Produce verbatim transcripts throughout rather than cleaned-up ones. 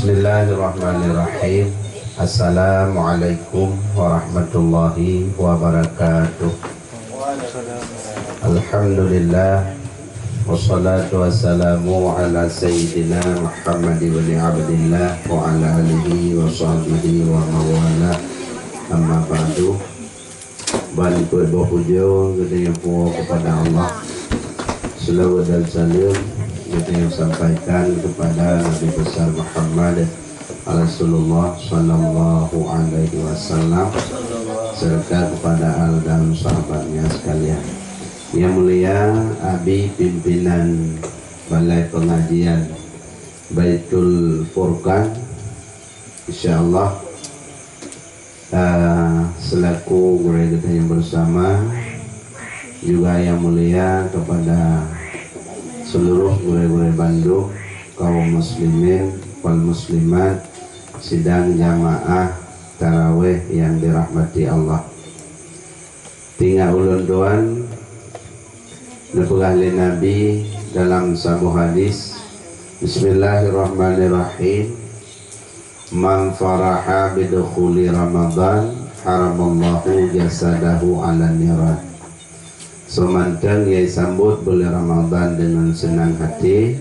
Bismillahirrahmanirrahim. Assalamualaikum warahmatullahi wabarakatuh. Alhamdulillah. Wassalatu wassalamu ala sayyidina Muhammad ibn Abdillah wa ala alihi wa sahbihi wa mawala. Amma ba'du. Ban peuet boh pujoe geutanyoe puwoe keupada Allah. Seulaweuet dan saleuem geutanyoe sampaikan keupada Nabi Besar Muhammad Rasulullah sallallahu alaihi wasallam, serta keupada al dan sahabatnya sekalian. Yang mulia Abi pimpinan Balai Pengajian Baitul Furqan, insya Allah, eh, selaku gurée geutanyoe bersama, juga yang mulia kepada seluruh gurée-gurée bandum, kaum muslimin wal muslimat, sidang jamaah tarawih yang dirahmati Allah. Tingat ulôn tuan, neupeugah lé Nabi dalam saboh hadis, Bismillahirrahmanirrahim. Man faraha bidukhuli Ramadan, haramallahu jasadahu ala niran. Soe mantong nyang sambot buleuen Ramadan deungon seunang hati,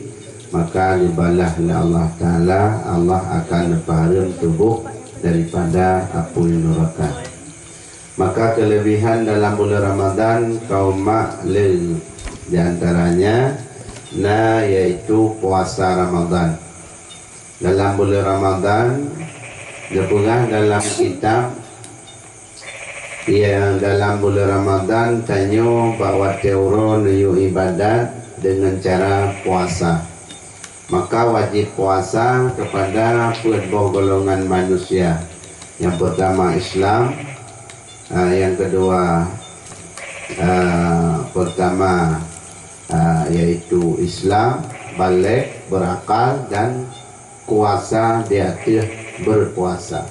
maka geubalah lé Allah Taala, Allah akan neupahareuem tuboh daripada apui nuraka. Maka keulebihan dalam buleuen Ramadan kaum mak le, di antaranya na yaitu puasa Ramadan. Dalam buleuen Ramadan, geupeugah dalam kitab, ya, dalam buleuen Ramadan tanyoe bak watée uroe neuyue ibadat deungon cara puasa. Maka wajéb puasa keupada peuet boh golongan manusia. Nyang peurtama Islam, ah, nyang keudua, ah, peurtama, ah, yaitu Islam, balek, berakal, dan kuasa di ateueh berpuasa.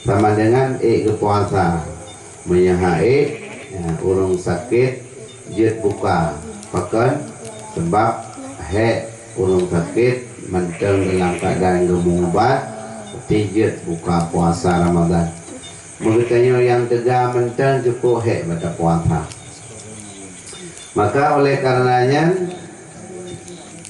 Sama dengan ék geupuasa. Meunyoe han ék, ya, ureuëng sakét jeuet buka. Pakon? Sabab hék ureuëng sakét mantong dalam keuadaan geumubat, berarti jeuet buka puasa Ramadan. Meugeutanyoe nyang teuga mantong cukôp hék bak tapuasa. Maka oleh karenanya,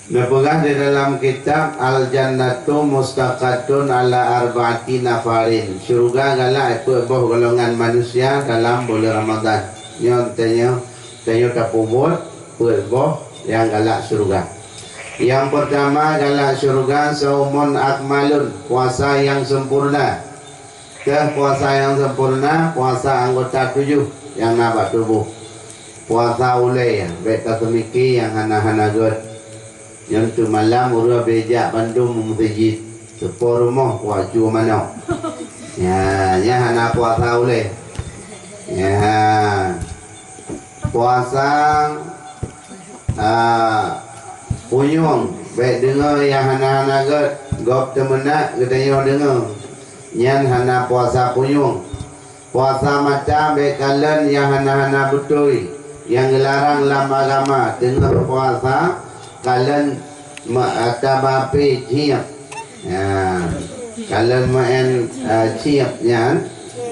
neupeugah di dalam kitab, "Al-jannatu mustaqatun ala arba'ati nafarin." Syeuruga galak peuet boh golongan manusia dalam buleuen Ramadan. Nyoe tanyoe, tanyoe tapeubuet peuet boh nyang galak syeuruga. Nyang peurtama galak syeuruga saumun akmalun, puasa nyang sempurna. Keu puasa nyang sempurna, puasa anggota tujoh nyang na bak tuboh. Puasa ulée, bék taseumiké nyang hana-hana gét. Nyoe teumalam uroe bék jak bandum u meuseujid, teupo rumoh kuaju manok. Nyan, nyan hana puasa ulée. Nyan. Puasa, ah, punyueng, bék deungoe nyang hana-hana gét, gob teumeunak geutanyoe deungoe. Nyan hana puasa punyueng. Puasa mata bék kalon nyang hana-hana beutôi, nyang geularang lam agama. Teungoh puasa kalon me-, ata bak api ciep. Ya, kalon meu'en, eh, ciep nyan,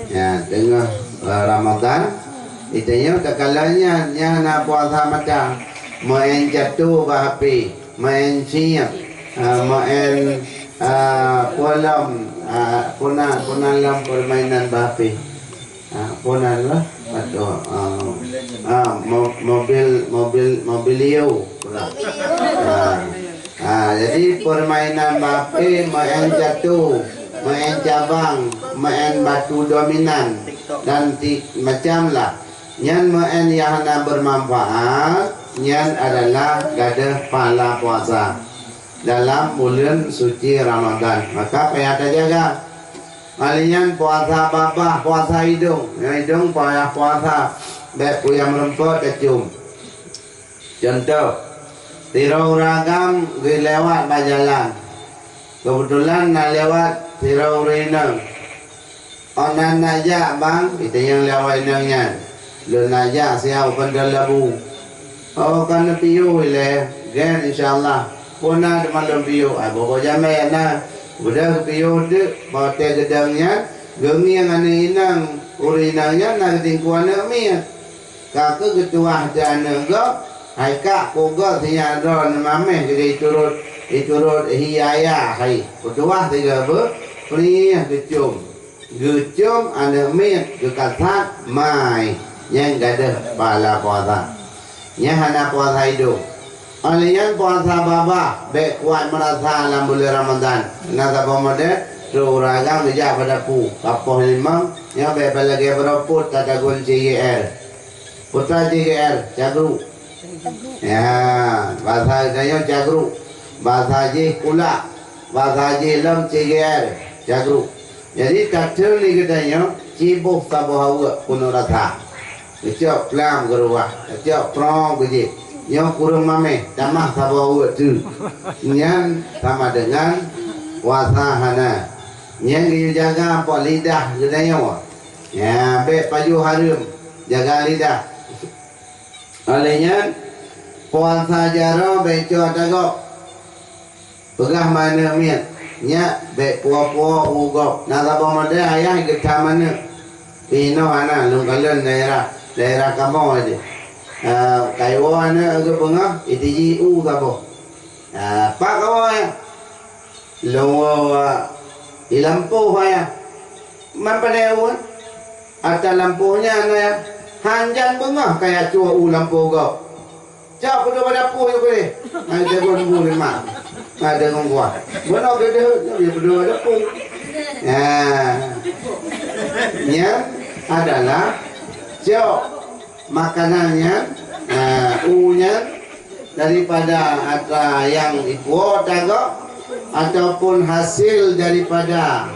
ya, teungoh, eh, Ramadan, geutanyoe takalon nyan, nyan hana puasa mata. Meu'en cato bak api, meu'en ciep, eh, meu'en, eh, peue lom, eh, peue na, peue na lom permainan bak api. Ah, peue nan lah. Aduh, ah, ah, mo-, mobil, mobil, mobilio pula. Ah, ah, jadi permainan bak api, meu'en cato, meu'en cabang, meu'en batu dominan, dan ti-, macam lah. Nyan meu'en nyang hana bermanfaat, nyan adalah gadôh pahala puasa dalam buleuen suci Ramadan. Maka payah tajaga. Ngon lagée nyan puasa babah, puasa idong. Nyan idong payah puasa, bék puyang meurumpok tacum. Contoh, sidroe ureuëng agam geulewat bak jalan. Keubeutulan na lewat sidroe ureuëng inong. "Oh, na neujak, Bang?" Geutanyoe lewat inong nyan. "Lôn neujak siat u Panton Labu." "Oh, ka neupiôh ilée?" "Gen, insya Allah." "Peue na teuma lôn piôh?" "Ai, boh-boh jamé na." Udah geupiyôh teuk, watèe geudong nyan, geungieng aneuk inong, ureueng inong nyan na geutingkue aneuk miet. Ka keuh geutuwah teuh aneuk gob, hai kak keu gob sinyak droe neumameh, jadi iturot, iturot hi ayah hai. Geutuwah sigoe beuh, prieh geucôm. Geucôm aneuk miet, geukasat, mai. Nyan gadôh pahala puasa. Nyan hana puasa idong. Óh lheueh nyan puasa babah, bèk kuat meurasa lam buleuen Ramadhan. Na saboh model, trok ureueng agam geujak bak dapu, ka poh limong, nyoe bèk lagèe beurapot tatagun C G R. Peue C G R, cagru. Ya, basa geutanyoe cagru. Basa jih kulak. Basa jih lom C G R, cagru. Jadi, tateun di geutanyoe, ciboh saboh aweuek keunoe rasa. Geucok plam geuruwah, geucok prong geujéh. Nyoe kureueng mameh, tamah saboh aweuek teuk. Nyan sama dengan puasa hana. Nyan geuyue jaga po lidah geutanyoe. Ya, bèk pajoh hareuem, jaga lidah. Óh lheueh nyan, puasa jaroe bèk cok ata gob. Peugah bak aneuk miet, "Nyak, bèk puwoe-puwoe u gob." Na saboh model ayah geutam aneuk. Pih inoe hana, lôn kalon daerah, daerah kamoe jih. Ah, ka iwoe aneuk geubeungoh, itiji u saboh. Ah, "Pat kawoe, ayah?" "Lôn woe, ah, di lampôh, ayah." "Man padum u, eh?" "Ata lampôh nyan, ayah." "Han jan beungoh kajak cue u lampôh gob. Cok peuduek bak dapu yue keudeh." Hai, jago nunggu lima. Hai, jago kuah. Beuna keudeh, nyoe peuduek bak dapu. Nah, nyan adalah cok makanan nyan, nah, u nyan daripada atra nyang ipuwoe ata gob ataupun hasil daripada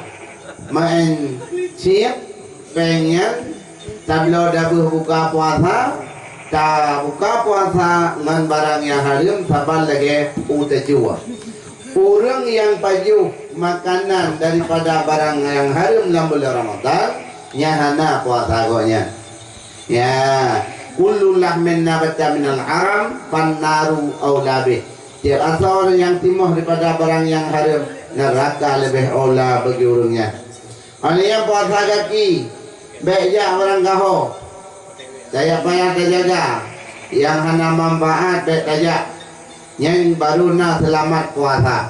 maén cieb, péng nyan tabloe dabeuh buka puasa, tabuka puasa ngon barang nyang hareuem saban lagèe u teucue. Ureueng nyang pajoh makanan daripada barang nyang hareuem lam buleuen Ramadhan, nyan hana puasa gobnyan. Ya, kullu lahmin nabata minal haram, fannaru aula bih. Tiep asoe nyang timoh daripada barang nyang hareuem, neuraka leubeh aula bagi ureueng nyan. Óh lheueh nyan puasa gaki, bèk jak barang gaho. Tajak payah tajaga, nyang hana manfaat bèk tajak. Nyan baru na seulamat puasa.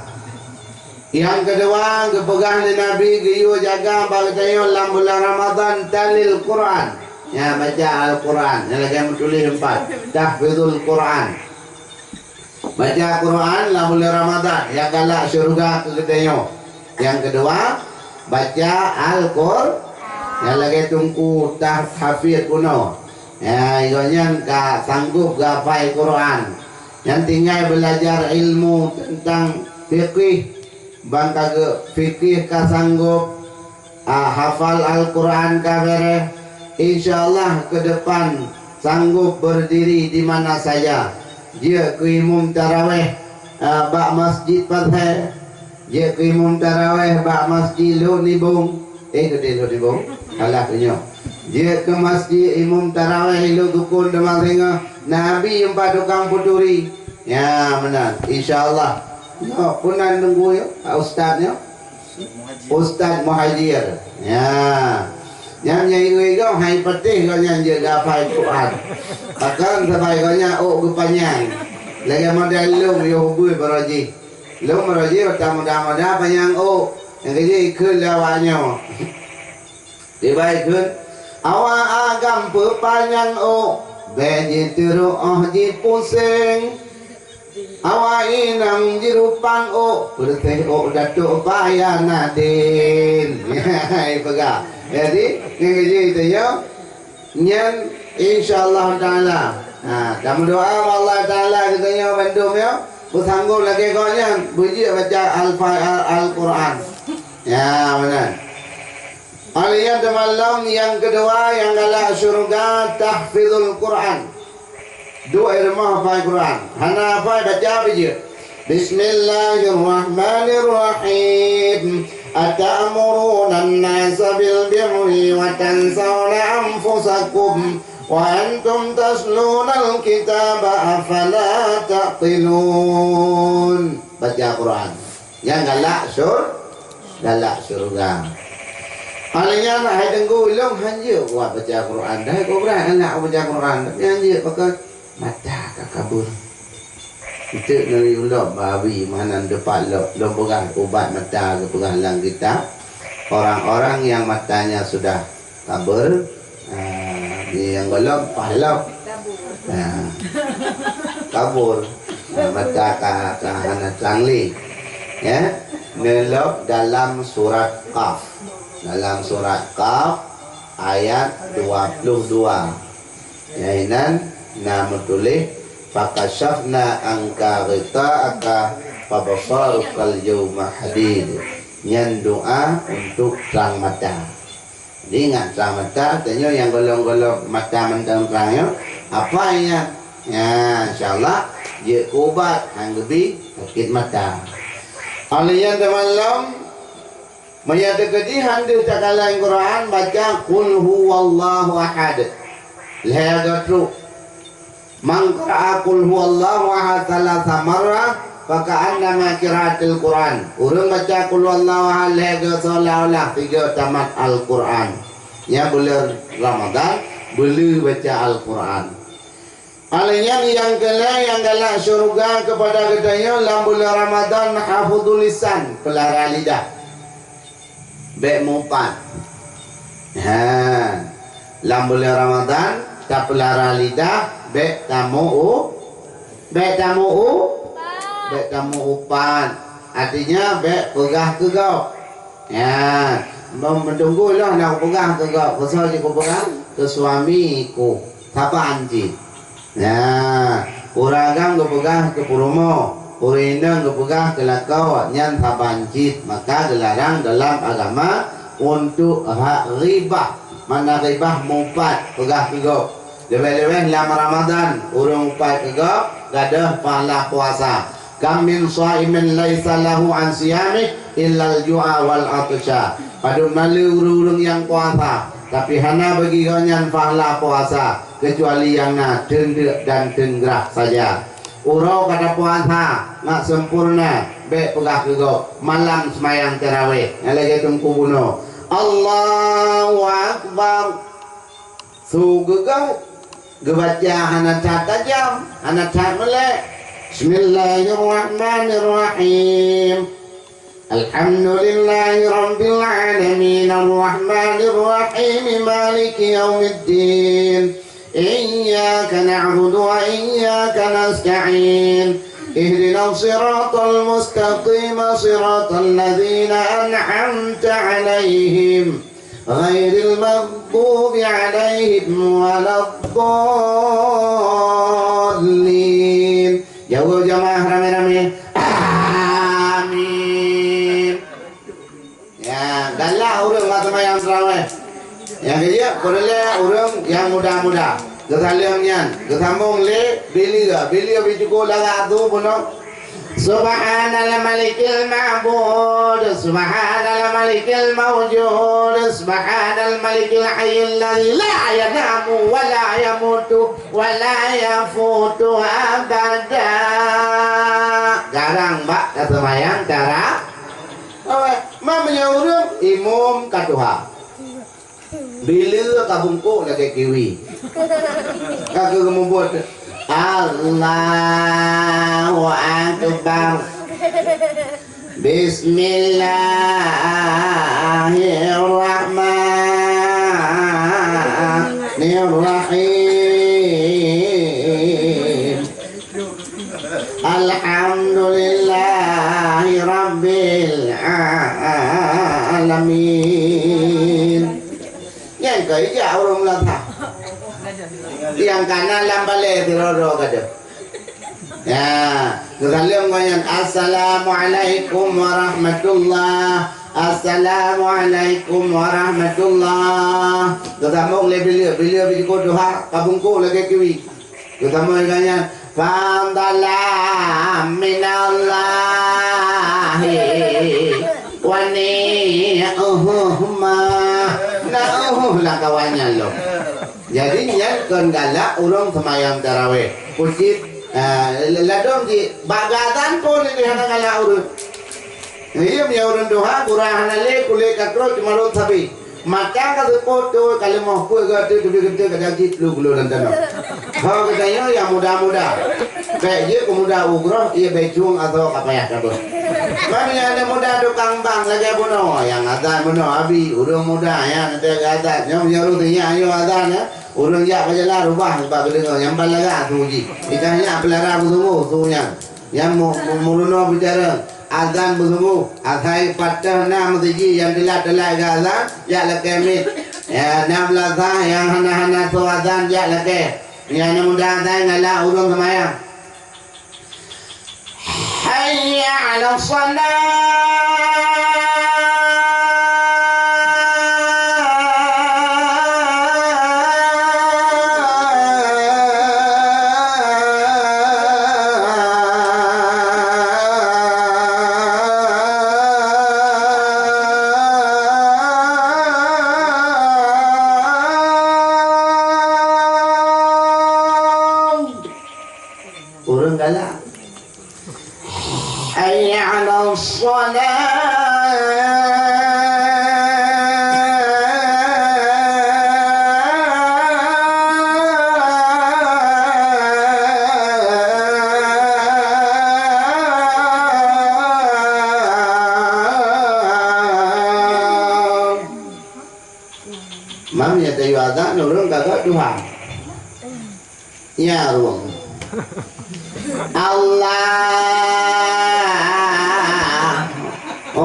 Nyang keudua, geupeugah lé Nabi geuyue jaga bak geutanyoe lam bulan Ramadhan, talil Quran. Ya, baca Al-Quran. Nyang lagèe meutuléh empat. Tahfizul Quran. Baca Quran lam bulan Ramadhan, nyang galak syeuruga keu geutanyoe. Nyang keudua, baca Al-Qur-, nyang lagèe Teungku Tah-, Hafiz bunoe. Ya, gobnyan ka sanggop geuhafai Quran. Nyan tinggai beulajar ilmu teuntang fikih. Ban ka geu-, fikih ka sanggop, ah, hafal Al-Quran ka bèrèh, insya Allah keu depan sanggop beurdiri di mana saja. Jeuet keu imum tarawèh, ah, bak Masjid Pasè, jeuet keu imum tarawèh bak Masjid Lhok Nibong, eh, keudéh Lhok Nibong, salah keu nyoe. Jeuet keu Masjid imum tarawèh Lhok Dukon teuma singoh, Nabi empat tukang peuturi. Ya, meunan. Insya Allah. Nyoe, peue nan teungku nyoe? Pak Ustaz nyoe? Ustaz Muhajir. Ya. Nyan nyang igoe-igoe hai patéh gobnyan jeuet geuhafai Quran. Pakon sabai gobnyan ôk geupanyang. Lagèe model lôn yoh bui baroe jih. Lôn baroe jih watèe muda-muda panyang ôk. Nyang keujeuet ikheun lé awak nyoe. Dibai kheun, awak agam peupanyang ôk, bèk jiteuroh óh jipuseng. Awak inong jirupang ôk, peureuteh ôk Datuk Paya Nadin. Hai peugah. Jadi, ngon jih tanyoe, nyan insya Allah Taala. Ha, tameudoa bak Allah Taala geutanyoe bandum nyoe, beusanggop lagèe gobnyan, beujeuet baca Al-Fa-, Al-, Al-Quran. Ya, meunan. Alèh nyan teuma lom nyang keudua nyang galak syeuruga tahfizul Quran. Duek rumoh hafai Quran. Hana hafai, baca beujeuet. Bismillahirrahmanirrahim. Ata'murunan nasa bil birri wa tansawna anfusakum wa antum tatlunal kitaba afala ta'qilun. Baca Quran. Nyang galak syur-, galak syeuruga. Alèh nyan hai teungku, ilôn hanjeuet kuat baca Quran. Dahai kobra galak baca Quran, tapi hanjeuet pakon mata ka kabur. Eunteuk neuri ulôn babi meunan deupat lôn, lôn peugah ubat mata geupeugah lam kitab. Orang-orang yang matanya sudah kabur, ah, nyang golom pahlok. Ah, kabur. Ah, mata ka, ka hana trang lé. Ya, neulok dalam surat Qaf. Dalam surat Qaf ayat dua puluh dua. Nyang inan na meutuléh, "Fakasyafna anka ghita'aka fabasarukal yauma hadid." Nyan doa untuk trang mata. Jadi, ingat, trang mata, tanyoe nyang golom-golom mata mantong trang nyoe, apa ingat? Ya, insya Allah, jeuet keu ubat nyang geubi sakét mata. Alèh nyan teuma lom, meunyoe teukeudi han deuh takalon Quran, baca Qul huwallahu ahad. Lhèe go trok. "Man qara'a qul huwallahu ahad tsalatsa marrah, fa ka'annama qara'al Qur'an." Ureueng baca qul huwallahu ahad lhèe go seolah-olah sigo tamat Al-Qur'an. Nyan buleuen Ramadhan, beuleu baca Al-Qur'an. Alèh nyan nyang keu lhèe nyang galak syeuruga keupada geutanyoe lam buleuen Ramadhan, hafzul lisan, peulara lidah. Bèk mupat. Ha. Lam buleuen Ramadhan, tapeulara lidah, bèk tamu u-, bèk tamu u-, bèk tamu upat. Artinya, bèk peugah keu gob. Ya, meuteungku lôn na kupeugah keu gob. Keu soe jih kupeugah? Keu suami ku. Saban cit. Nah, ureueng agam geupeugah keu peurumoh, ureueng inong geupeugah keu lakoe, nyan saban cit, maka geularang dalam agama untuk hak ghibah. Makna ghibah mupat, peugah keu gob. Leubeh-leubeh lam Ramadhan, ureueng upat keu gob, gadôh pahala puasa. "Kam min shaimin laisa lahu an siyamih illal ju'a wal 'atsya." Padum na le ureueng-ureueng nyang puasa, tapi hana bagi gobnyan pahala puasa, keucuali nyang na teundeuk dan teunggrah saja. Uroe ka tapuasa, ngat sempurna, bèk peugah keu gob, malam seumayang tarawih, nyang lagèe teungku bunoe. Allahu Akbar. Su geugah geubaca hana that tajam, hana that meulek. Bismillahirrahmanirrahim. Alhamdulillahi rabbil alamin, arrahmanirrahim, maliki yaumiddin. Iyyaka na'budu wa iyyaka nasta'in. Ihdinas siratal mustaqim, siratal ladzina an'amta 'alaihim. Ghairil maghdubi 'alaihim waladdallin. Jaweueb jamaah ramé-ramé. Amin. Ya, galak ureueng bak seumayang tarawih. Nyang keujeuet, peureulèe ureueng nyang muda-muda. Geusaleuem nyan, geusambong lé bileue. Bileue beucukôp lagak tu bunoe. Subhanal Malikil Ma'bud, Subhanal Malikil Maujud, Subhanal Malikil Hayyil Ladzi la yanamu wa la yamutu wa la yafutu abada. Garang bak taseumayang tara-, awai, ma meunyoe ureueng imum ka tuha. Bileue ka bungkôk lagèe kiwi. Ka keuh geumubuet. Allahu Akbar. Bismillahirrahmanirrahim. Alhamdulillahi rabbil alamin. Nyan ka ijak ureueng meulasa. Nyang kana lam balè sidroe-droe gadôh. Ya, geusaleuem ngon nyan, "Assalamualaikum warahmatullah. Assalamualaikum warahmatullah." Geusambong lé bileue, bileue beucukôp tuha, ka bungkôk lagèe kiwi. Geutamong lagèe nyan, "Fadlan minallahi wa ni'mah." Nah, uh, lam kawan nyan lom. Jadi, nyan kon galak ureueng seumayang tarawih. Pucit, ah, ladôm jih, bak gatan pun ini hana galak ureueng. Iya, meunyoe ureuëng tuha, gura hana lé, kulét ka krot, cuma rot sabe. Mata ka seupôt, tu ka leumoh, peue gata teubiet gata ka jajik lu gulong lam tanoh. Ho geutanyoe nyang muda-muda. Bék jeuet keu muda ugroh, iya bék cueng asoe ka payah tabeuet. Ban nyang muda tukang bang lagée bunoe, nyang azan bunoe abi, ureuëng muda nyang teuka azan. Nyoe meunyoe ureuëng sinyak nyoe azan, ya. Ureuëng jak bak jalan rubah bak geudeungoe, nyang ban lagak su jih. Ikah nyak peulara beusunggoh su nyan. Nyang mu-, mu-, meurunoe bicara, azan beusunggoh. Asai patéh na meusiji nyang teulat-teulat geuazan, jak lakée miet. Ya, na meulaza nyang hana-hana soe azan, jak lakée. Nyang na muda azan ngalak ureuëng seumayang. Hayya 'alas shalah. Ureuëng galak. Hayya 'alas shalah. Mam ya tayu azan ureuëng ka gak Tuhan. Ya, ruang. Allahu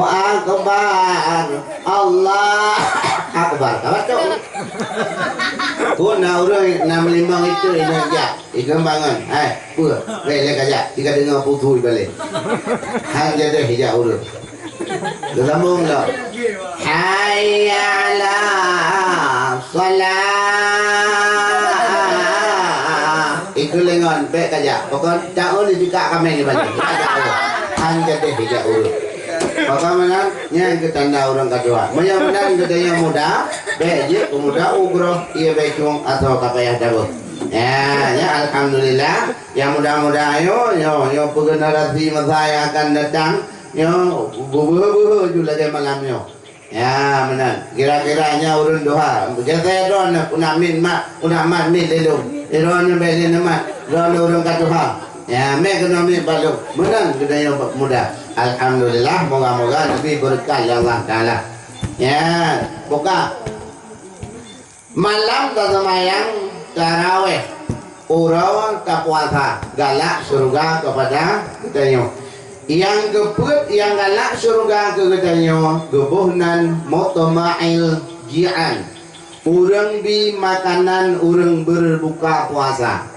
Akbar. Allah Akbar. Ka baca. Pun na ureuëng na meulimong itu ina jak. Ikam bangun. Hai, peue? Lé, lé kajak. Tiga dengar putu ibalé. Han jadeh jak ureuëng. Geusambông lom. Hayya 'ala shalah. Ikeu lengon, bék kajak. Pokok taun di tikak kameng di balik. Hana jadeh dijak ureuëng. Pokok meunan, nyan keu tanda ureuëng ka tuha. Meunyoe meunan geutanyoe muda, bék jeuet keu muda ugroh, iya bék cueng asoe ka payah tabeuet. Ya, ya, alhamdulillah. Nyang muda-muda nyoe, nyoe, nyoe peugenerasi masa nyang akan datang, nyoe beubeuhe-beuhe ju lagée malam nyoe. Ya, meunan. Kira-kira nyoe ureuëng tuha. Geusée droeneuh, peunak miet mat, peunak mat miet lé lôn. Droeneuh bék lé neumat, droeneuh ureuëng ka tuha. Ya, mé keunoe miet bak lôn. Meunan geutanyoe muda. Alhamdulillah, moga-moga neubi beureukat lé Allah Taala. Ya, buka. Malam taseumayang tarawéh, uroe tapuasa, galak syeuruga keupada geutanyoe. Nyang geupeuet nyang galak syeuruga keu geutanyoe geuboh nan mutma'il ji'an, ureuëng bi makanan ureuëng beureubuka puasa.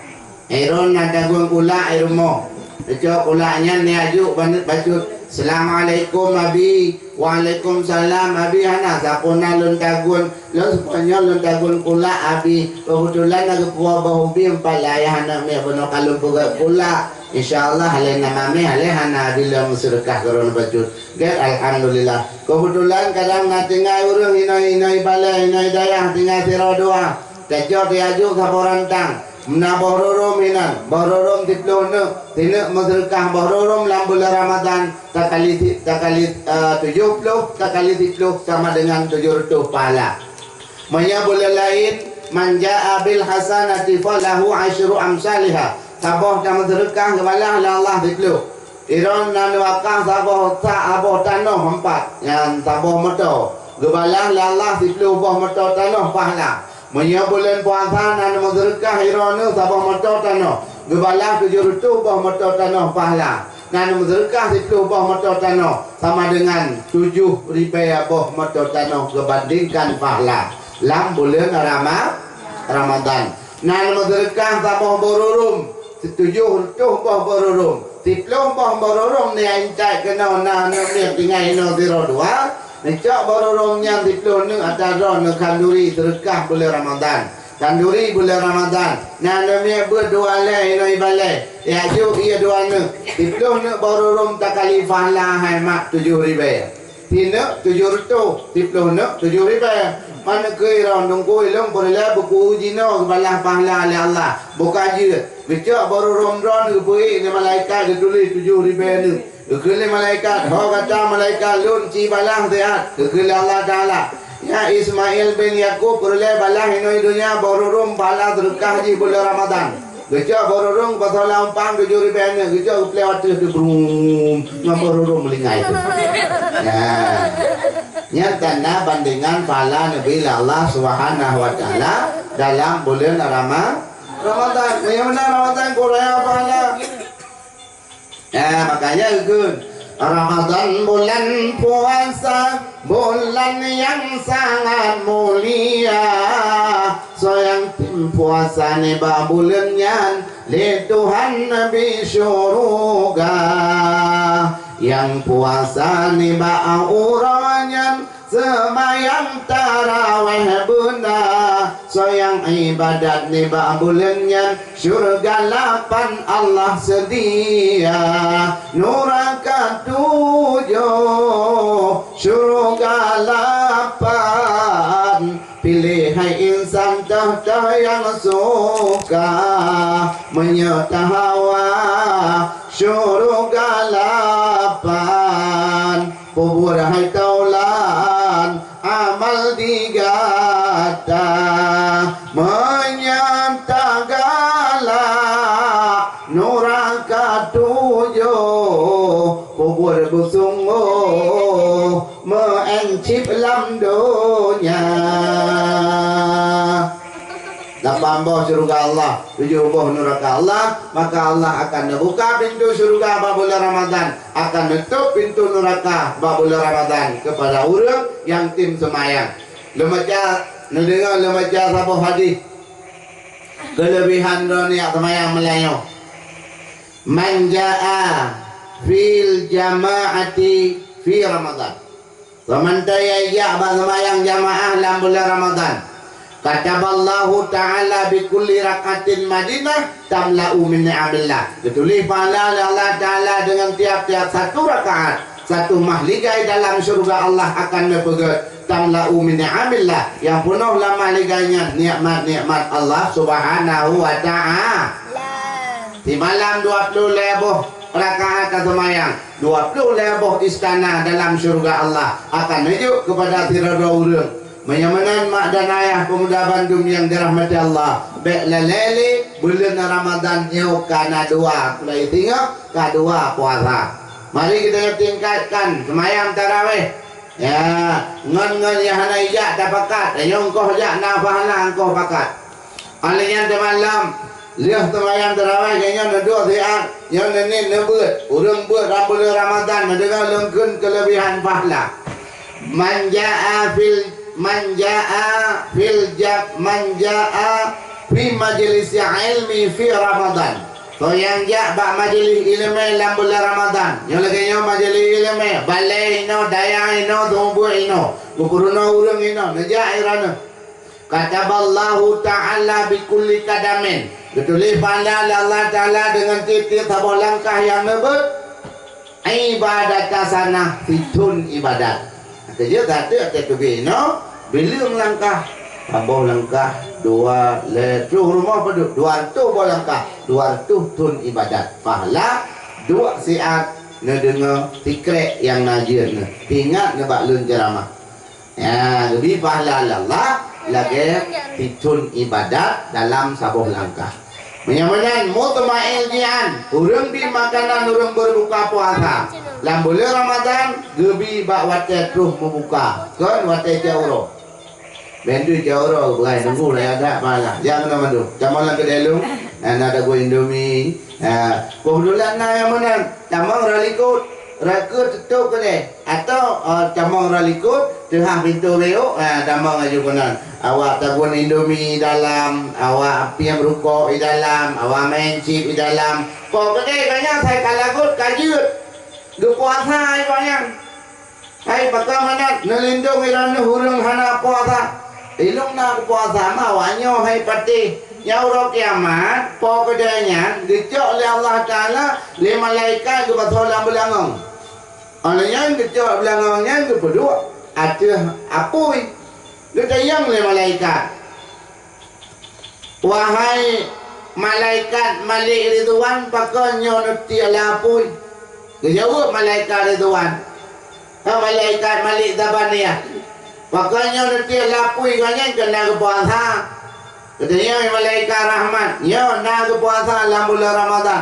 Droeneuh na tagun kulak di rumoh. Neucok kulak nyan neuajuk bacut, "Assalamualaikum, Abi." "Waalaikumsalam, Abi." Hana sapeue na lôn tagun, lôn seupanyol lôn tagun kulak Abi. Keubeutulan na geupuwoe boh ubi empat lé ayah aneuk miet bunoe ka lôn peugét kulak. Insya Allah, lé na mameh, lé hana Abi lôn meuseudeukah keu droeneuh bacut. Gét, alhamdulillah. Keubeutulan kadang na tinggai ureuëng inoi-inoi balée, inoi dayah tinggai sidroe dua. Tacok teuajuk saboh rantang. Meunan boh rurôm hinan, boh rurôm siplôh neuk, sineuk meuseudeukah boh rurôm lam buleuen Ramadhan, takali si-, takali, eh, tujoh ploh, takali siplôh sama dengan tujoh reutôh pahala. Meunyoe buleuen laén, "Man jaa bil hasanati falahu asyru amsaliha." Saboh tameuseudeukah geubalah lé Allah siplôh. Droeneuh na neuwakaf saboh ta-, saboh tanoh empat, nyan saboh moto. Geubalah lé Allah siplôh boh moto tanoh pahala. Meunyoe buleuen puasa na neumeuseudeukah droeneuh saboh moto tanoh, geubalah tujoh reutôh boh moto tanoh pahala. Na neumeuseudeukah siplôh boh moto tanoh sama dengan tujoh ribée boh moto tanoh geubandingkan pahala lam buleuen Rama-, Ramadhan. Na neumeuseudeukah saboh boh rurôm, situjoh reutôh boh boh rurôm, siplôh boh boh rurôm nyan intat keunoe na aneuk miet tinggai inoe sidroe dua, neucok boh rurôm nyan siplôh neuk atra droeneuh khanduri seudeukah buleuen Ramadhan. Khanduri buleuen Ramadhan, na aneuk miet beuet dua lé inoe ibalée, jak jok ié dua neuk, siplôh neuk boh rurôm takali pahala hai mak tujoh ribée. Sineuk tujoh reutôh, siplôh neuk tujoh ribée. Meunan keuh droeneuh teungku ilôn peureulée buku jinoe geubalah pahala lé Allah. Buka jeuet, geucok boh rurôm droeneuh geupeuék lé malaikat geutuléh tujoh ribée neuk. Geukheun lé malaikat, "Ho gata malaikat, lôn ci balaih siat." Geukheun lé Allah Taala, "Ya Ismail bin Yakub, peureulée balaih inoe donya boh rurung pahala seudeukah jih buleuen Ramadhan." Geucok boh rurung, pasoe lam umpang tujoh ribée aneuk, geucok geupleh ateueh teuh brum, ngon boh rurung meulinggai teuh. Nah, nyan tanda bandingan pahala neubi lé Allah Subhanahu wa Taala dalam buleuen Rama-, Ramadhan. Meunyoe na Ramadhan, kuraya pahala. Nah, makanya geukheun, Ramadan bulan puasa, bulan yang sangat mulia. Soe nyang tem puasa nibak buleuen nyan, lé Tuhan neubi syuruga. Nyang puasa nibak uroe nyan, seumayang tarawéh beuna, soe nyang iébadat nibak buleuen nyan, syeuruga lapan Allah seudia. Nuraka tujoh, syeuruga lapan. Piléh hai insan teuh-teuh nyang suka, meunyoe tahawa syeuruga lapan. Peubuet hai taulan amal di gata, meunyoe tagalak nuraka tujoh, peubuet beusunggoh meu'en cit lam donya. Lapan boh syeuruga Allah, tujoh boh nuraka Allah, maka Allah akan neubuka pintoe syeuruga bak buleuen Ramadhan, akan neutôb pintoe nuraka bak buleuen Ramadhan keupada ureuëng nyang tem seumayang. Leumaca, neudeungoe leumaca saboh hadih keuleubehan droe nyang seumayang meulayeue. "Man jaa fil jama'ati fi Ramadhan." Seumantong nyang jak bak seumayang jamaah lam buleuen Ramadhan, "Kataballahu ta'ala bi kulli rak'atin madinah tamla'u min ni'amillah." Geutuléh pahala lé Allah Taala deungon tiap-tiap satu rakaat, satu mahligai dalam syeuruga Allah akan neupeugét, "Tamla'u min ni'amillah," nyang peunoh lam mahligai nyan nikmat-nikmat Allah Subhanahu wa Ta'ala. Simalam dua ploh lhée boh rakaat taseumayang, dua ploh lhée boh istana dalam syeuruga Allah akan neujok keupada sidroe ureuëng. Meunyoe meunan mak dan ayah peumuda bandum nyang dirahmati Allah, bék lalée lé buleuen Ramadhan nyoe ka na dua, mulai singoh ka dua puasa. Mari kita tingkatkan seumayang tarawéh. Ya, ngon-ngon nyang hana ijak tapakat, tanyoe engkoh jak na pahala engkoh pakat. Óh lheueh nyan teumalam, lheueh seumayang tarawéh, geuh nyoe neuduek siat, nyoe neuniet neubeuet. Ureuëng beuet lam buleuen Ramadhan, neudeungoe lôn kheun keuleubehan pahala. "Man jaa fil, man jaa fil ja-, man jaa fi majlisi ilmi fi Ramadhan." Soe nyang jak bak majeulih iéleumé lam buleuen Ramadhan, nyoe lagée nyoe majeulih iéleumé, balée inoe, dayah inoe, seumeubeuet inoe, geupeurunoe ureuëng inoe, neujak i droeneuh. Kataballahu ta'ala bi kulli qadamin, geutuléh pahala lé Allah Taala deungon tieb-tieb saboh langkah nyang neubeuet. Ibadat hasanah, sithon ibadat. Keujeuet that ateueh teubiet inoe, bileueng langkah, saboh langkah, dua, lhée, troh rumoh padub, dua reutôh boh langkah, dua reutôh thon ibadat. Pahala, duek siat, neudeungoe sikrek nyang na jeuet neuh, teuingat neubak lôn ceuramah. Ya, geubi pahala lé Allah lagée sithon ibadat dalam saboh langkah. Meunyoe meunan, mutmain jian, ureuëng bi makanan ureuëng beurebuka puasa. Lam buleuen Ramadhan, geubi bak watée troh meubuka, kon watée cot uroe. Bandum cot uroe, beugai nunggu lagée adat pahala. Jak keunoe mandum. Tamong lam keudée lôn, na, na dagu Indomie, na, keubeutulan na nyang meunan. Tamong rot likot, rot likot teutôb keudée. Atau, eh, tamong rot likot, teuhah pintoe beuôk, eh, tamong laju keunan. Awak tagun Indomie i dalam, awak piep rukok i dalam, awak main chip i dalam. Po keudée gobnyan sai ka lagot, ka jeuet. Geupuasa gobnyan. Hai pakon mangat neulindong i droeneuh ureuëng hana puasa. Ilong na puasa ma awak nyoe hai patéh. Nyang uroe kiamat, po keudée nyan geucok lé Allah Taala lé malaikat geupasoe lam beulangong. Óh lheueh nyan geucok beulangong nyan geupeuduek ateueh apui. Geutanyong lé malaikat, "Wahai malaikat Malik Ridwan, pakon nyoe neutiek lam apui?" Geujaweueb malaikat Ridwan, "Hai malaikat Malik Zabaniyah, pakon nyoe neutiek lapui gobnyan keu na geupuasa?" Geutanyong malaikat rahmat, "Nyoe na geupuasa lam buleuen Ramadhan."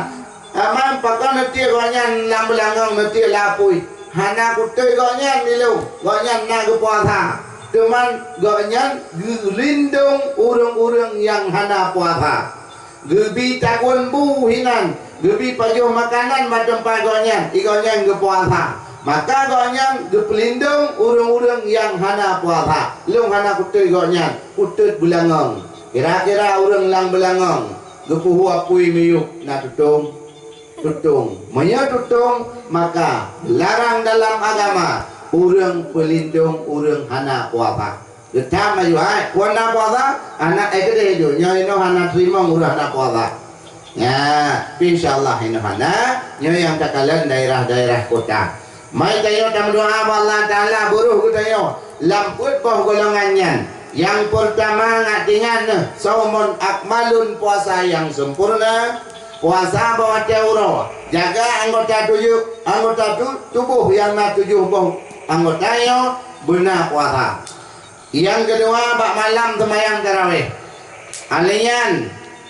"Aman, pakon neutiek gobnyan lam beulangong neutiek lapui?" "Hana kutot gobnyan di lôn, gobnyan na geupuasa. Teuma gobnyan geulindong ureuëng-ureuëng nyang hana puasa. Geubi tagun bu hinan, geubi pajoh makanan bak teumpat gobnyan, di gobnyan geupuasa. Maka gobnyan geupeulindong ureuëng-ureuëng nyang hana puasa. Lôn hana kutot gobnyan, kutot beulangong. Kira-kira ureuëng lam beulangong geupeuhu apui miyueb na tutong?" Tutong. Meunyoe tutong, maka larang dalam agama ureuëng peulindong ureuëng hana puasa. Geutam laju, hai, peue na puasa? Hana, eh, keudeh ju. Nyoe inoe hana teurimong ureuëng hana puasa. Ya, insya Allah inoe hana. Nyoe nyang takalon daerah-daerah kota. Mai tanyoe tameudoa bak Allah Taala, beuroh geutanyoe lam peuet boh golongan nyan. Nyang peurtama ngat tingan neuh, saumun akmalun, puasa nyang sempurna, puasa bak watée uroe, jaga anggota tujoh, anggota tu, tuboh nyang na tujoh boh anggota nyoe beuna puasa. Nyang keudua, bak malam seumayang tarawéh. Alèh nyan,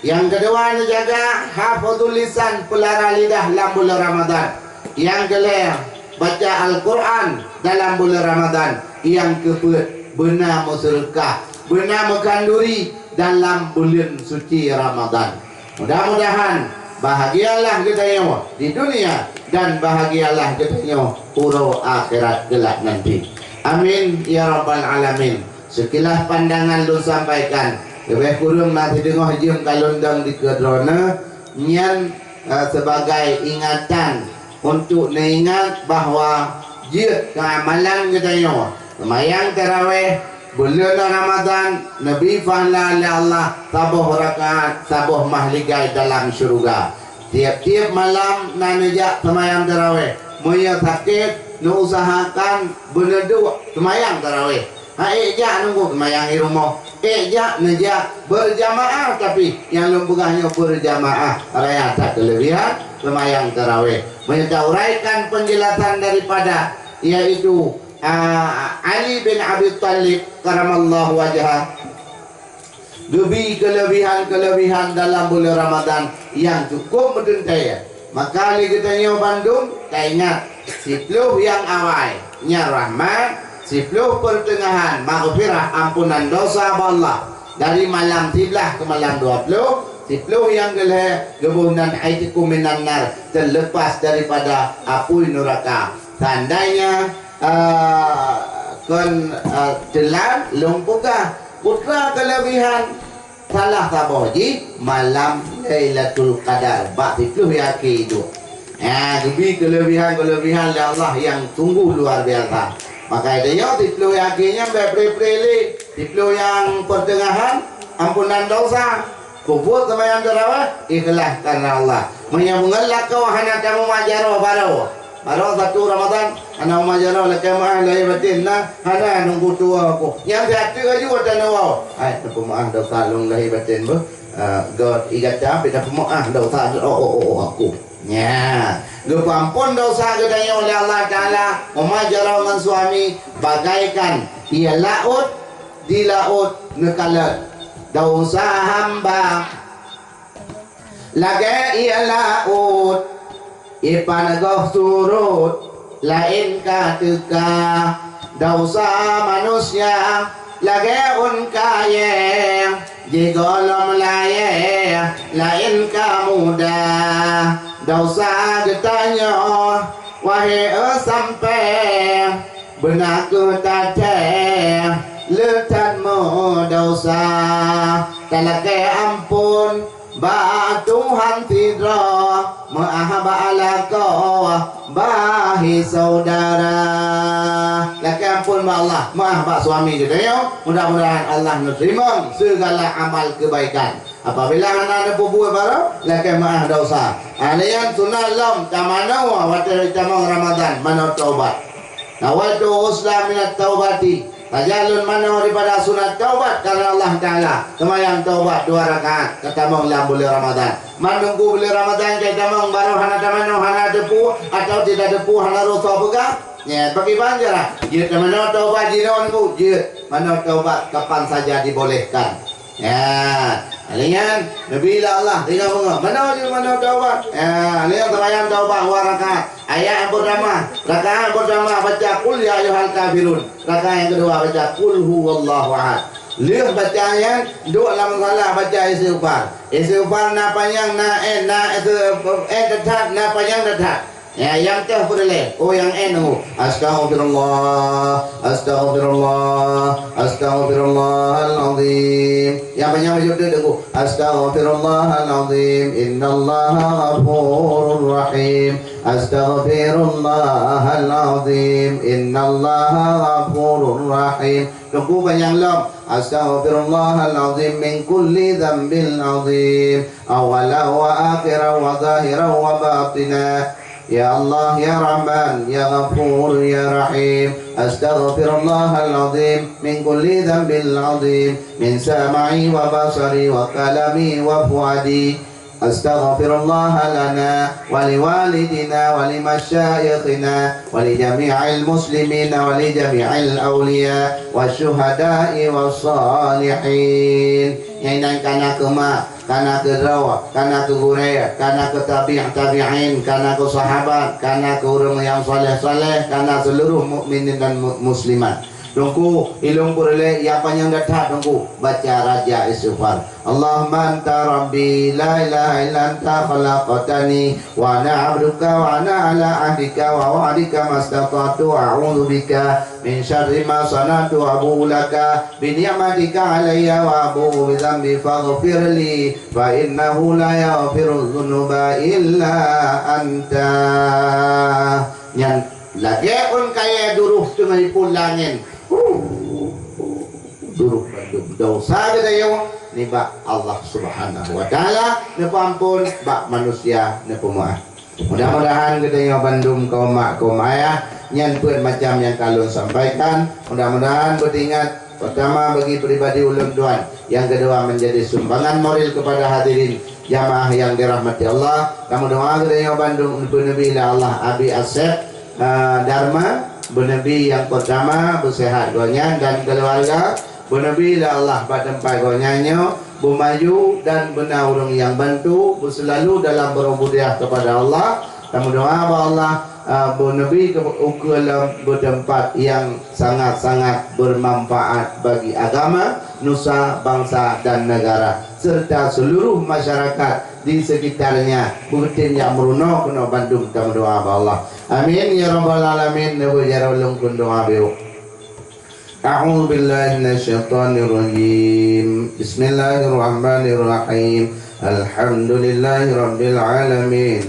nyang keudua, neujaga hafazul lisan, peulara lidah lam buleuen Ramadhan. Nyang keulhèe, baca Al-Qur'an dalam buleuen Ramadhan. Nyang keupeuet, beuna meuseudeukah, beuna meukhanduri dalam buleuen suci Ramadhan. Mudah-mudahan bahagialah geutanyoe di dunia dan bahagialah geutanyoe uroe akhirat kelak nanti. Amin ya rabbal alamin. Sekilas pandangan lôn sampaikan, leubeh kureueng na sideungoh jeuem ka lôn dong dikeue droeneuh, nyan, eh, sebagai ingatan untuk neuingat bahwa jeuet keu amalan geutanyoe. Seumayang tarawéh buleuen Ramadhan neubri pahala lé Allah saboh rakaat saboh mahligai dalam syeuruga. Tieb-tieb malam na neujak seumayang tarawéh. Meunyoe sakét, neuusahakan beuneuduek seumayang tarawéh. Hana ék jak nunggu seumayang di rumoh. Ék jak, neujak beurjamaah, tapi nyang lôn peugah nyoe beurjamaah raya that keuleubihan seumayang tarawéh. Meunyoe tauraikan penjelasan daripada, yaitu, ah, Ali bin Abi Thalib karamallahu wajhah, geubi keuleubihan-keuleubihan dalam buleuen Ramadhan nyang cukup meuteuntée. Maka lé geutanyoe bandum taingat, siploh nyang awai nyan rahmat, siploh peurteungahan maghfirah, ampunan dosa bak Allah, dari malam siblaih keu malam dua ploh, siploh nyang geulhèe geuboh nan aitiqu minan nar, teuleupas daripada apui nuraka. Seandainya, eh, kon, eh, teulat, lôn peugah, putra keuleubihan salah saboh jih malam Lailatul Qadar, bak siploh nyang akhé duek. Ha, geubi keuleubihan-keuleubihan lé Allah nyang sungguh luar biasa. Maka tanyoe siploh nyang akhé nyan bèk pré-pré lé, siploh nyang peurteungahan ampunan dosa. Peubuet seumayang tarawéh, ikhlas karena Allah. Meunyoe beungon lakoe hana tamumat jaroe baroe. Baroe satu Ramadhan, hana mumat jaroe, lakèe meu'ah lahé batén na, hana nunggu tuwoe aku. Nyang siat teuk laju ata neuwoe. Hai, neupeumeu'ah dosa lôn lahé batén beuh. Ah, gét ié gata, pih neupeumeu'ah dosa, oh, oh, oh, aku. Nya, geupeuamphon dosa geutanyoe lé Allah Taala, mumat jaroe ngon suami, bagaikan ié laôt di laôt neukalon dosa hamba. Lagèe ié laôt, ié paneugöh surot, laén ka teuka. Dosa manusia lagèe ôn kayèe, jigohlom layèe, laén ka muda. Dosa geutanyoe, wahé sampé, beuna kheueh tathèe, le that meudosa. Talakèe amphon bak Tuhan sidroe, meu'ah bak lakoe, bak syedara. Lakèe amphon bak Allah, meu'ah bak suami geutanyoe. Mudah-mudahan Allah neuteurimong segala amal kebaikan. Apabila hana neupeubuet baroe, lakèe meu'ah dosa. Nyan sunat lom tamanoe watèe tamong Ramadhan, manoe taubat. Nawaitu ghusla minat taubati. Sajan lôn manoe daripada sunat taubat karena Allah Taala. Seumayang taubat dua rakaat ka tamong lam buleuen Ramadan. Man teungku buleuen Ramadan ka tamong barô hana tamanoe, hana teupeu, atawa tidak teupeu, hana rôh soe peugah. Nyan, pakriban cara? Jeuet tamanoe taubat jinoe teungku, jeuet manoe taubat kapan saja dibolehkan. Ya, lheuh nyan, neubi lé Allah, tinggai beungoh. Manoe jeuet manoe taubat. Ya, lheuh nyan seumayang taubat dua rakaat. Ayat nyang peurtama, rakaat nyang peurtama baca, "Qul ya ayyuhal kafirun." Rakaat nyang keudua baca, "Qul huwallahu ahad." Lheuh baca nyan, duek lam musala baca istighfar. Istighfar na panyang, na en, na, eh, that-that, na panyang that-that. Ya, nyang teuh peureulée. Oh, nyang en, oh. Astaghfirullah, astaghfirullah, astaghfirullahal azim. Nyang panyang bacut teuk, oh. Astaghfirullahal azim, innallaha ghafurur rahim. Astaghfirullahal azim, innallaha ghafurur rahim. Teungku panyang lom. Astaghfirullahal azim min kulli dzambil azim. Awwalan wa akhiran wa zahiran wa batina. Ya Allah, ya Rahman, ya Ghafur, ya Rahim. Astaghfirullahal azim min kulli dzambil azim. Min sam'i wa basari wa kalami wa fuadi. Astaghfirullah lana wa liwalidina wa limasyaikhina wa li jami'il muslimina wa li jami'il auliya wa syuhada'i wa salihin. Nyang inan kana keu mak, kana keu droe, kana keu gurée, kana keu tabi' tabi'in, kana keu sahabat, kana keu ureuëng nyang saleh-saleh, kana seuluruh mukminin dan mu-, muslimat. Teungku, ilong peureulée, ya panyang that-that, Teungku, baca raja istighfar. Allahumma anta rabbi, la ilaha illa anta khalaqtani, wa ana abduka, wa ana ala ahdika wa wa'dika mastata'tu, a'udzu bika min syarri ma sana'tu, abu'u laka bi ni'matika alayya wa abu'u bi dzambi faghfirli, fa innahu la yaghfiru dzunuba illa anta. Nyan lagée ôn kayée duroh teungoh ipul langén. Duroh bandum desya geutanyoe nibak Allah Subhanahu wa Taala, neupeuamphon, bak manusia neupeumeu'ah. Mudah-mudahan geutanyoe bandum kaum mak kaum ayah nyan peuet macam nyang ka lôn sampaikan, mudah-mudahan beutingat, pertama bagi pribadi ulôn tuan, yang kedua menjadi sumbangan moral kepada hadirin jamaah yang dirahmati Allah. Tameudoa geutanyoe bandum neupeuneubri lé Allah Abi Asep, eh, Dharma, beuneubri nyang pertama beusehat gobnyan dan keluarga, beuneubri lé Allah bak teumpat gobnyan nyoe beumaju dan beuna ureuëng nyang bantu, beuseulalu dalam beurububiyah kepada Allah. Tameudoa bak Allah, eh, beuneubri keu ukeue lom beuteumpat nyang sangat-sangat bermanfaat bagi agama, nusa, bangsa dan negara serta seluruh masyarakat di sekitarnya. Beutem nyang meurunoe keunoe bandum tameudoa bak Allah. Amin ya rabbal alamin. Neubeujaroe lôn kheun doa beuh. A'udzu billahi minasyaitonir rajim. Bismillahirrahmanirrahim. Alhamdulillahi rabbil alamin.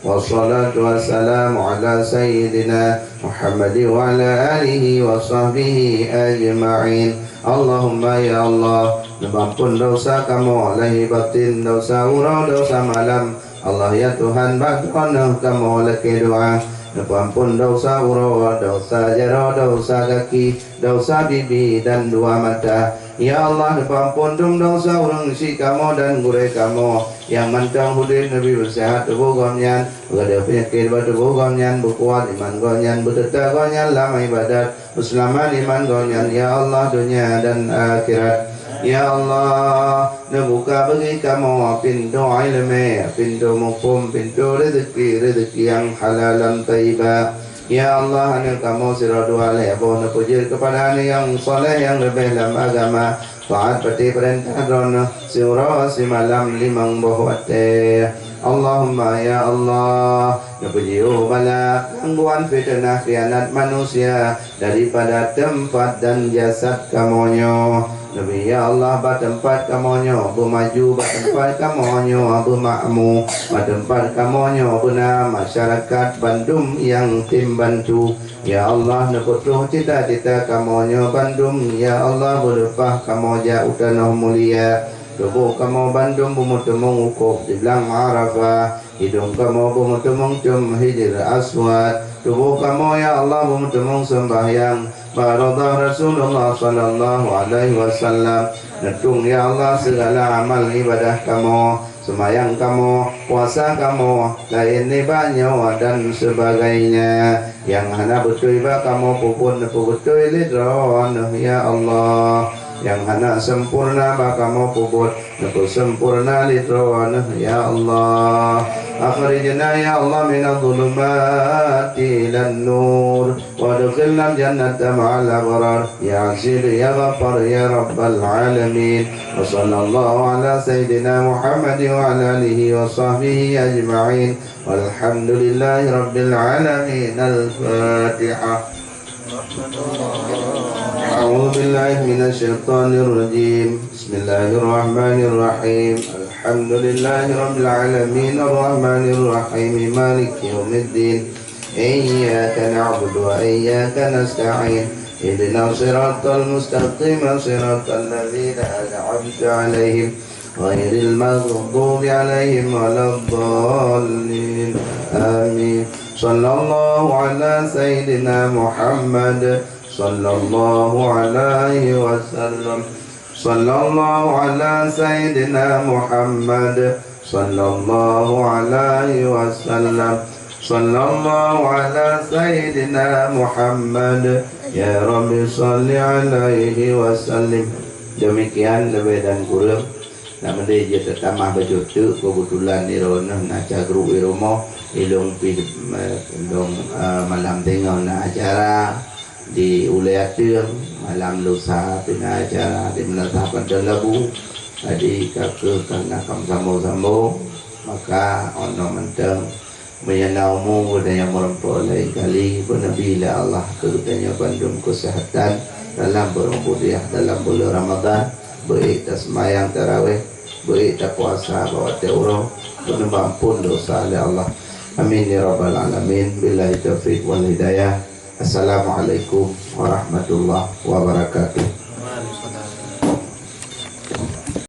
Wassalatu wassalamu ala sayyidina Muhammad wa ala alihi wa sahbihi ajma'in. Allahumma ya Allah, neupeuamphon desya kamoe lahé batin, desya uroe, desya malam. Allah ya Tuhan, bak Droeneueh kamoe lakée doa, neupeuamphon desya uroe, desya jaroe, desya gaki, desya bibi dan dua mata. Ya Allah, neupeuamphon dum desya ureuëng syik kamoe dan gurée kamoe nyang mantong udeb, neubri beusehat tuboh gobnyan, beugadôh peunyakét bak tuboh gobnyan, beukuat iman gobnyan, beuteuta gobnyan lam ibadat, beuseulamat iman gobnyan, ya Allah, donya dan akhirat. Ya Allah, neubuka bagi kamoe pintoe iéleumé, pintoe muphom, pintoe rezeki, rezeki nyang halal dan thayyibah. Ya Allah, aneuk kamoe sidroe dua lhée boh neupeujeuet keupada aneuk nyang saleh nyang leubeh lam agama, taát bak peurintah Droeneueh siuroe simalam limong boh watée. Allahumma ya Allah, neupeujioh bala, gangguan, fiteunah, khianat manusia daripada teumpat dan jasad kamoe nyoe. Neubri ya Allah bak teumpat kamoe nyoe beumaju, bak teumpat kamoe nyoe beumakmu, bak teumpat kamoe nyoe beuna masyarakat bandum nyang tem bantu. Ya Allah, neupeutroh cita-cita kamoe nyoe bandum. Ya Allah, beuleupah kamoe jak u tanoh mulia. Tuboh kamoe bandum beumeuteumong wukuf di blang Arafah. Hidong kamoe beumeuteumong com Hijr Aswad. Tuboh kamoe, ya Allah, beumeuteumong seumbahyang bak Raudhah Rasulullah sallallahu alaihi wasallam. Neutueng, ya Allah, sigala amal ibadah kamoe, seumayang kamoe, puasa kamoe, laén nibak nyoe dan sebagainya. Nyang hana beutôi bak kamoe peubuet neupeubeutôi lé Droeneuh, ya Allah. Nyang hana sempurna bak kamoe peubuet, neupeusempurna lé Droeneuh, ya Allah. Akhrijna, ya Allah, minadh dhulumati ilan nur, wa adkhilnal jannata ma'al abrar, ya Aziz, ya Ghaffar, ya Rabbal alamin. Wa sallallahu ala sayyidina Muhammad wa ala alihi wa sahbihi ajma'in. Walhamdulillahi rabbil alamin. Al-Fatihah. أعوذ بالله من الشيطان الرجيم. بسم الله الرحمن الرحيم. الحمد لله رب العالمين. الرحمن الرحيم. مالك يوم الدين. إياك نعبد وإياك نستعين. اهدنا الصراط المستقيم. صراط الذين أنعمت عليهم غير المغضوب عليهم ولا الضالين. آمين. صلى الله على سيدنا محمد. صلى الله عليه وسلم. صلى الله على سيدنا محمد. صلى الله عليه وسلم. صلى الله على سيدنا محمد. يا رب صل عليه وسلم. Demikian lebih dan kurang. Nak meudeh jeuet tatamah bacut teuk, keubeutulan di droeneuh na acara grup di rumoh, ilong pih, eh, ilong, eh, malam teungoh na acara di Ulée Ateueng, malam lusa pih na acara di Meunasah Panton Labu. Jadi, ka keuh ka na kam sambong-sambong, maka 'oh noe mantong Meunyoe na umu geutanyoe meureumpok laén kali, beuneubri lé Allah keu geutanyoe bandum keuseuhatan dalam buleuen Ramadhan, beuék taseumayang taraweh, beuék tapuasa bak watée uroe, beuneubri amphon desya lé Allah. Amin ya rabbal alamin. Billahi taufiq wal hidayah. Assalamualaikum warahmatullahi wabarakatuh.